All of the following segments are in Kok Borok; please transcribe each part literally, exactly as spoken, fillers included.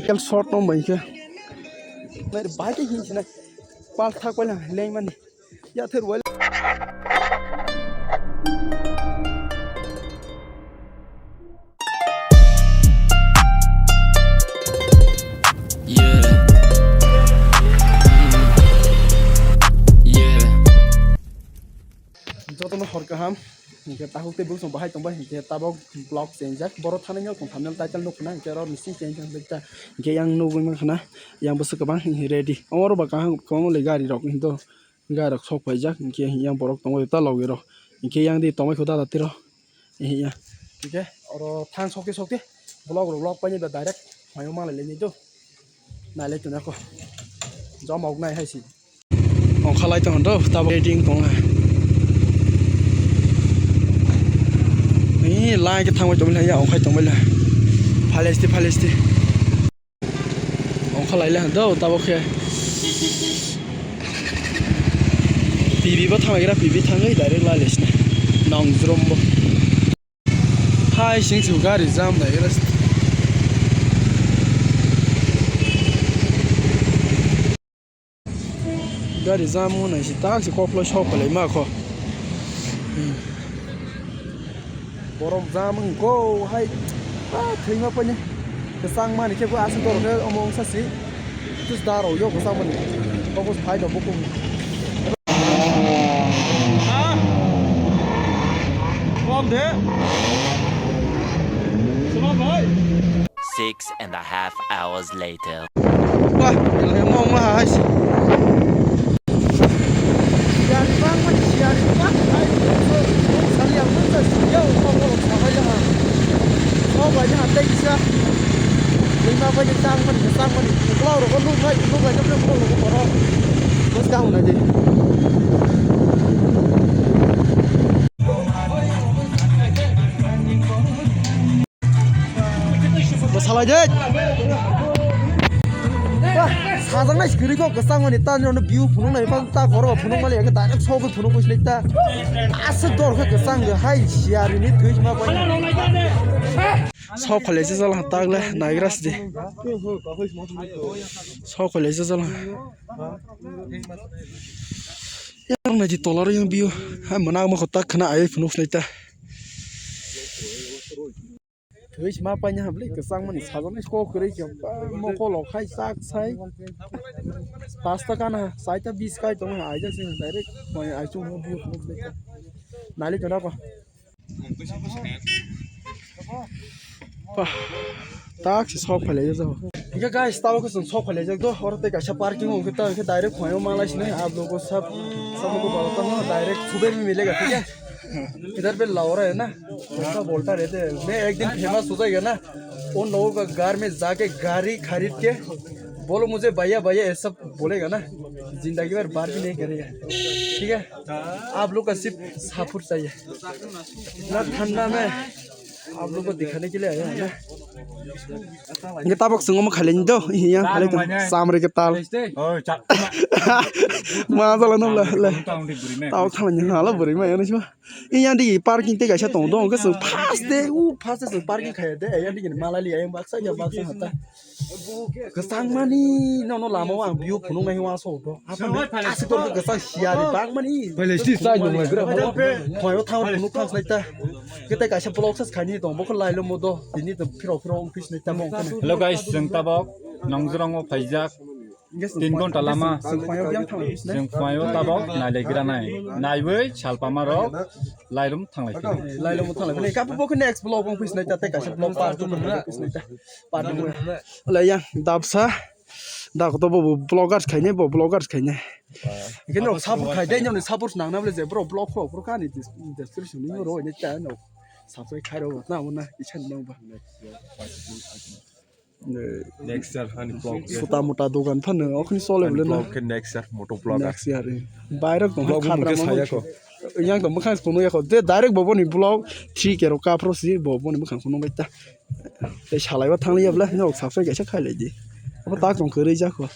Kel short no bai khe. Bai bai khe hin sinai. Pal thak bai lang leng mani. Ya ther wal. Yeah. Yeah. Jotono hor kaham. Hinkhe takhuk tei bwswk bahai tongbai hinkhe tabok vlog chengjak. Borok thani no tong thumbnail title nukna hinkhe oro missing change wngkha. Hinkhe yang nugwi mankha na yang bwswk kwbang ready. Oro ba kaham kwbangma le gari rok hinto. Gari rok sok paijak, hinkhe yang borok tongbai ta logi rok. Hinkhe yang di tongbai kho dada tiro. Hiya. Hinkhe oro thang sokte sokte vlog rok vlog paini ba direct mayo malai le ni do. Nai le tuna ko. Jom ok nai hai si. Ongkha lai tong do, tabok ready tong ha. Ni lai ke thangbai tong le ya, ongkhai tong le. Phalesti phalesti. Ongkha lai le han do tabok khe. P B bo thangbai gra, P B thangwi direct lai le sini. Nong jrom bo. Hai sing su gari jam nai gra. Gari jam wng nai si tak si koklo sok phalai ma kho. Hmm. Borok jam wng kho hai. Ah, thwima pani. Kwchang mani khe bo aswk dor khe omo wngsa si. Tus daro yo kwchang mani. Kok phai do bukum. Ah. Kok de. Suma bhai. Six and a half hours later. Wah, yang mau mah hai si. Siari bang mah siari bang hai. Sali yang mana sih? Yo, kau kalau sama ya. Kau banyak hati bisa. Lima banyak tang mana, tang mana. Kalau orang lu ngai, lu ngai, lu ngai, lu ngai, lu ngai. Bos kau nanti. Bo salai de. Ba, sajak nai skiri ko kwchang mani ta nino view phunuk nai phang ta khoro phunuk mali eke direct sok phunuk ko slek ta. Asa dor khe kwchang ge hai siari ni thwi ma bai. Sok phale se jala tag le nai gra sidi. Sok phale se jala. Yang nai di tolar yang view. Hai mana ma ko tak khna ai phunuk slek ta. Thwi sma paina habli kwchang mani sajani kok kwrwi khe mokol rok khai chak sai. Pasta kana saita bis kai tong aija se direct mai ai chung mo biu khum de. Nali kana ko. Pah, tak si sok phalai jao. Hinkhe guys, tabo khe chwng sok phalai jak do. Oro tei kaisa parking wngkhe ta, hinkhe direct khoyo malai sini. Ab logo sab, sab logo balo tamo direct suber mi milega, thik hai? Idhar pe lao raha hai na? Bolta bolta rehte hain. Main ek din famous ho jayega na, un logon ka ghar mein jaake gari kharid ke bolo mujhe bhaiya bhaiya aisa bolega na, zindagi bhar baat bhi nahi karega. Thik hai? Aap log ka sirf support chahiye. Itna thanda mein aap log ko dikhane ke liye aaya hu na. Ye tabok swngo mo khale ni do, ya khale to. Samre ke tal. Ma jala no le. Tabok thala ni hala bwrwi ma ya ni sima. Yang di parking tei kaisa tong do, hwnkhe chwng first day, u first day chwng parking khaiya de, yang di malai liya, yang baksa ya baksa hata. Kwchang mani, no, no, lama o ang view phunuk nai wa so do. Aswk dor kwchang siari bang mani. Pele sti sai no mai gra. Khoyo thang phunuk thang sai ta. Kete kaisa vlog sa khaini tong, bokho lailo mo do. Tini to phiro phiro office nai ta mo. Hello guys, chwng tabok Nongjrong o phaijak. Tin ghonta lama. Chwng phaio tabok nailaigranai. Naiwi salpama rok lairum thanglai phino. Lairum thanglai phino. Kapu bo khe next vlog wng phi sinai ta tei kaisa vlog part two wng phi sinai ta. Part two. Ole yang dabsa. Da ko to bo vloggers khainai, bo vloggers khainai. Khe no support khai dei, no support nang na bole je bro vlog kho bro kani description ni ro ni ta no. Subscribe khai ro na mo na isan nang ba. Next year hani vlog. Suta muta dogan phano okhni chole bole na. Vlog khe next year moto vlog. Next year. Bairok tong vlog khatra mungke ma saya ko. Yang tong mukhang phunuk ya ko. De direct bo boni vlog three K ro ka phro si bo boni mukhang phunuk bai ta. Tei salai ba thang ya bla no subscribe kaisa khai lai di. Abo tak tong kwrwi jak kho.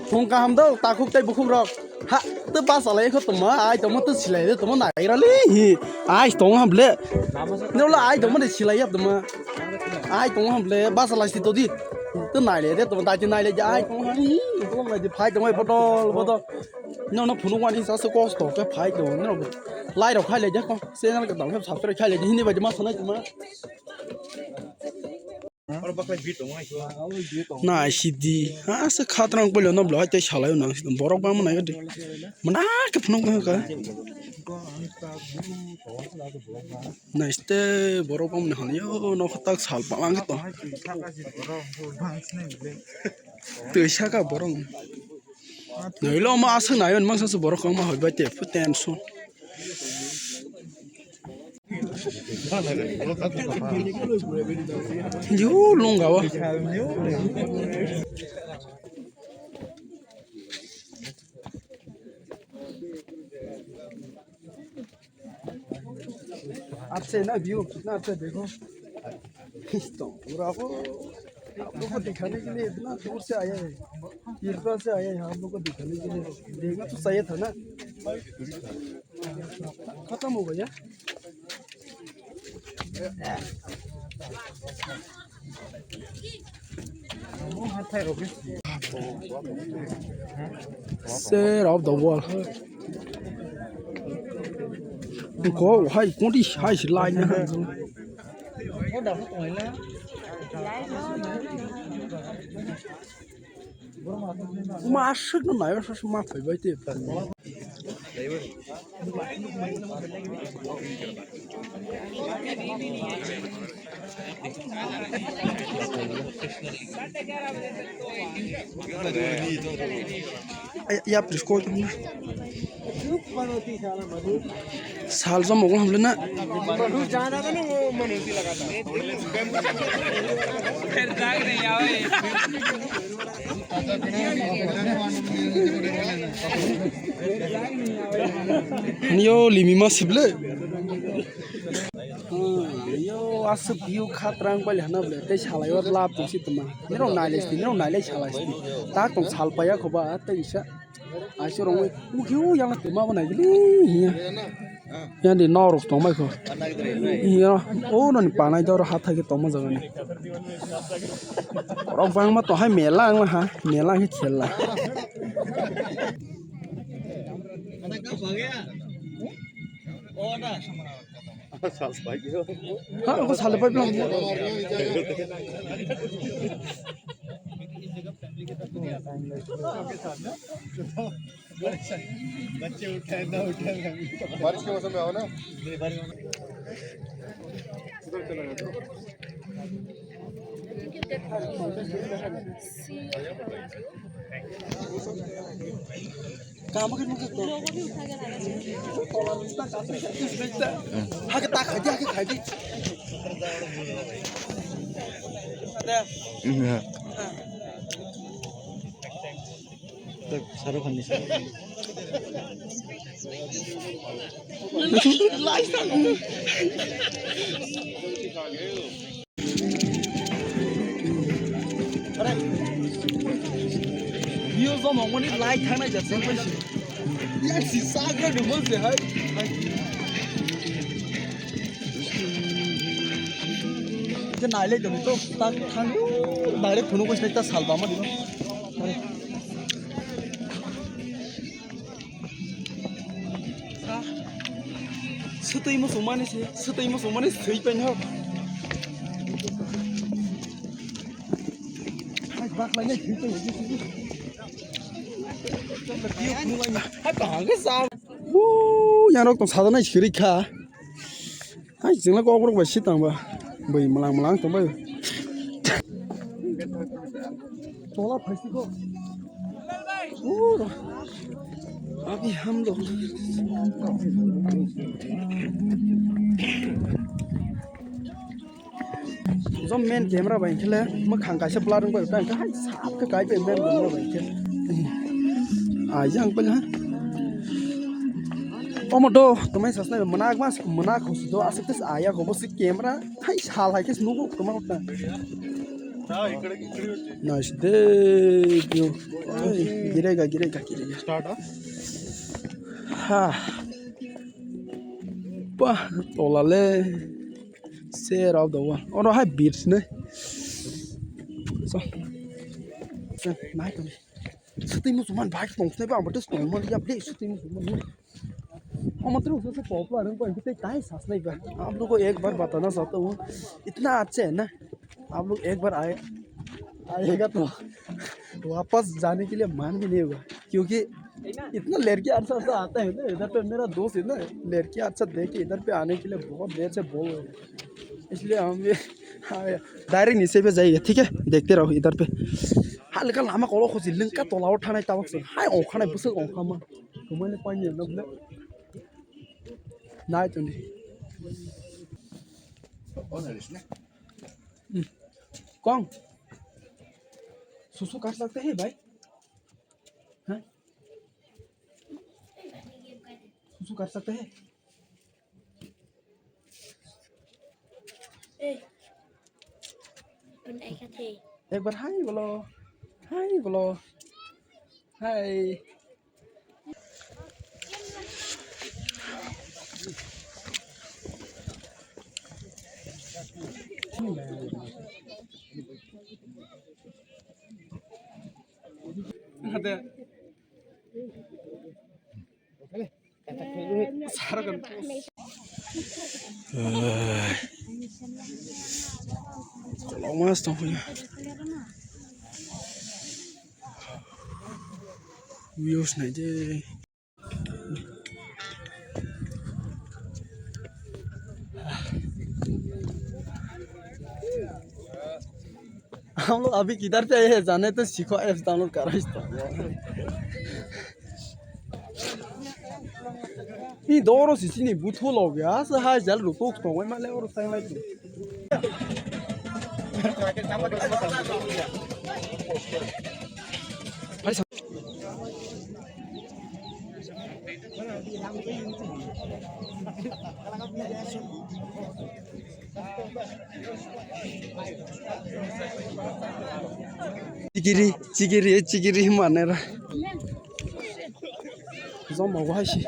Phung kaham do, takhuk tei bukhuk rok. Ha, tei bus alai kho tongma, ai tongma tei silai de tongma nai rali hi. Ai tong ham ble. Nolo ai tongma de silai yap tongma. Ai tong ham ble, bus alai si to di. Tei nai le de tongma dai nai le ai tong ham hi. Tong nai di phai tongma botol botol. No no phunuk wani sa se kosto khe phai tong no. Lai rok khai le de ko. Channel ka dang subscribe khai le di hini bai ma sanai tongma. Nai sidi, asa khatrang puila no blai tei salai nang borok bangma nai gadi. Mana ke phunuk ka. Nai ste borok bangma nai yo no khatak sal palang to. Tei saka borok. Nai lo ma aswk nai on mangsa borok ma hoi bai te fu tension. Yo, lungga o. अच्छा है ना, व्यू कितना अच्छा है, देखो। तो पूरा वो आप लोग को दिखाने के लिए इतना दूर से आया है, तिरपा से आया है, आप लोग को दिखाने के लिए। देखना तो चाहिए था ना। खत्म हो गया। Share of the world. Go, hai, kodi hai si lai na. Ma aswk no nayo sa ma phai bai te. Ay, ya, please, call them. Sal sa mokol hamle na. Yo, limi ma sible. Yo, aswk view khatrang pai hana ble. Tei salai o lab tong si tuma. Nero nailai si, nero nailai salai si. Tak tong sal paya khoba tei isa. Aisuk rok bai, ukhe o yang tongma bo naigili hiya. Yang di norok tongbai kho. Hiya, o noni panai doro hathai khe tongma jagani. Borok bangma tong hai mela wng ha, mela wng khe khela. Ha, ako sale pai blang. बच्चे उठाए ना उठाए। बारिश के मौसम में आओ ना। उधर चला जाता। Hake tak khai di, hake khai di. Shahrukh Khan ni, Shahrukh Khan ni. Views bo mongmani like thangnai jat song paisi. Yang si sagra dum se hai. Ke naile dum to tak thang direct phunu ko ta salba ma dino. Swtwi muchungmani se, swtwi muchungmani swi paino. Hai baklainai swi paino. Hai kaham khe sa. Wuu, yang rok tong sajaknai siri kha. Hai, chwngla kok borok bai si tang ba. Bui mwlang mwlang tong bai. Tola phaisi ko. Uro. Abi hamdo. Jom main camera bai khe le mwkhang kaisa blur wng bai tang khe hai sap khe kai bai main camera bai khe. Ai jang pai ha. Omo do, tumai sasna mwnakma, mwnakho si do, aswk tes aya kho bo si camera, hai sal hai khe nugo tuma ta. Nice day, view. Hey, गिरेगा, गिरेगा, गिरेगा. Start, huh? Ha. Bah, tolale. Share of the world. Oro hai beach ne. So. So, nai to. Swtwi muchungmani bike tong swnai ba, ang bo tei tongmani ya, ble swtwi muchungmani. Omo tei usa se popular wng koi, tei tai sasnai ba. Aap log ko ek bar batana chahta hoon, itna accha hai na? Aap log ek bar aaye, aayega to wapas jane ke liye man bhi nahi hoga, kyunki itna ladki accha accha aata hai na, idhar pe mera dost hai na, ladki accha dekh ke idhar pe aane ke liye bahut der se bol rahe hain. Isliye hum bhi, haan, direct niche pe jayenge, theek hai? Dekhte raho idhar pe. Halka lama kolok hosi lengka tola o thanai tabuk se. Hai ongkha nai bwswk ongkha ma. Tumani pani na bole. Nai tuni. Hmm. Kong. Susu kar sakte hai bhai? Ha? Susu kar sakte hai? Eh, pun ai ka the. Ek bar hai bolo. Hai bolo. Hai. Ade. Kolokma se tongphio. Views naidi. हम लोग अभी किधर पे है, जाने तो सीखो, app download करो इस तो। Ni doro si chini buthu log ya, sa hai jal rutuk to, wai male oro sai lai tu. Chigiri, chigiri, chigiri manera. Joma wahai si.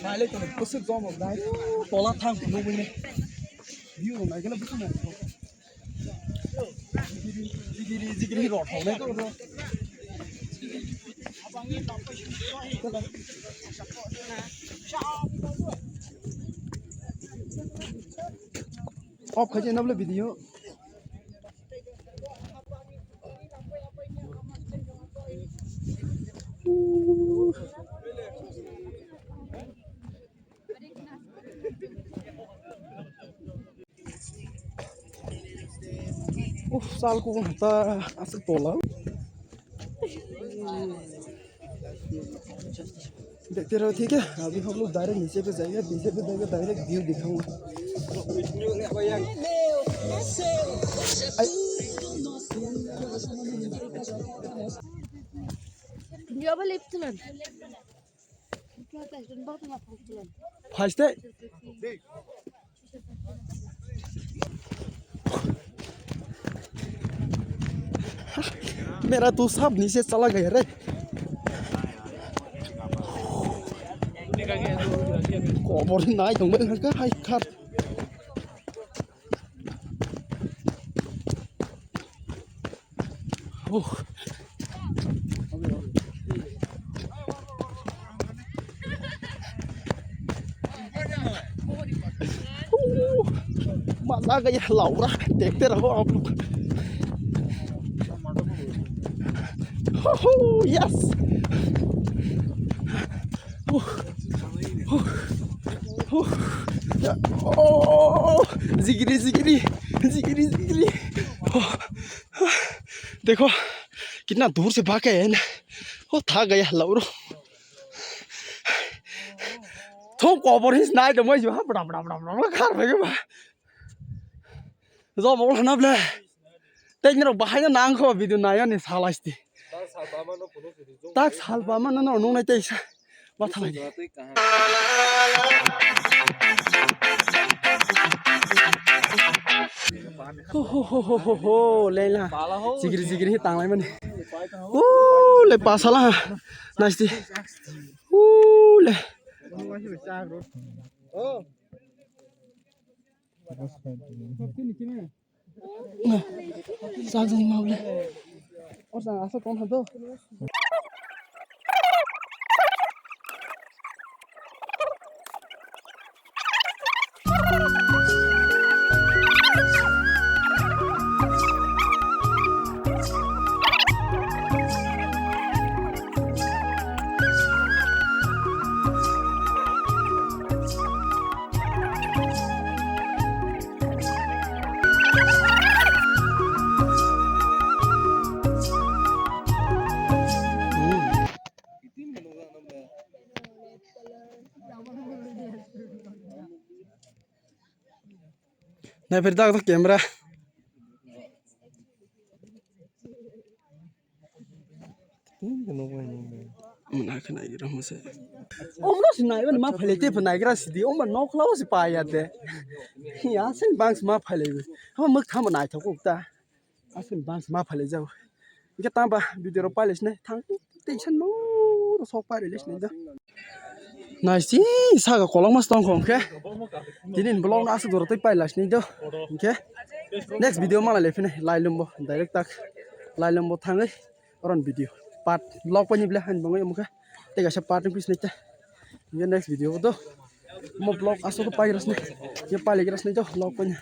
Naile to bwswk joma dai tola thang nugwi ne. View naikhe bwswk naithok. Jigiri, jigiri, jigiri rot hwnwi tongkha. Off khaidi nabla video. Uff, sal ko hata aswk tola. देखते रहो, ठीक है, अभी हम लोग डायरेक्ट नीचे पे जाएंगे, नीचे पे जाएंगे, डायरेक्ट व्यू दिखाऊंगा। Yo, balik tulan. First day. मेरा तो सब नीचे चला गया रे। Kobor nai tong bai kha hai khar. Oh. Pala gaya laura, tekte raho aap log. Ho, ho, yes. Huh, huh, huh. Ya, oh, oh, oh, oh. Zigiri, zigiri, zigiri, zigiri. Oh, देखो, कितना दूर से भागे है ना। Oh, थक गया, लाउरो। Thung kobor his nai de moi ha bra bra bra bra bra khar phai ba. Jo mo hana ble. Tei nirok bahai no nang kho video nayo ni salai sti. Tak sal ba ma no no nung nai tei sa. Ba thalai. Ho ho ho ho ho ho leila. Zigiri zigiri hi tanglai mani. O le pasala. Naisti. O le. Sajai maule. Asa kon hado. Nai phir dak camera. Muna khe naigra mose. Omno si naigra ma phale te pha naigra sidi omba nokhla o si pa ya de. Ya sen bangs ma phale. Ha mak thama nai thok ta. Asen bangs ma phale jao. Inke tamba video ro pale sne thang te san no ro sok pale sne da. Nai si saka kolok mas tong khong khe. Tini vlog no asuk doro tei paila sini do. Hingkhe next video mala le phine lailumbo direct tak lailumbo thangwi oron video part vlog pani ble han bangwi mukha tei kaisa part ni pisne ta. Hingkhe next video do mo vlog asuk pai grasne ye pali grasne do vlog pani.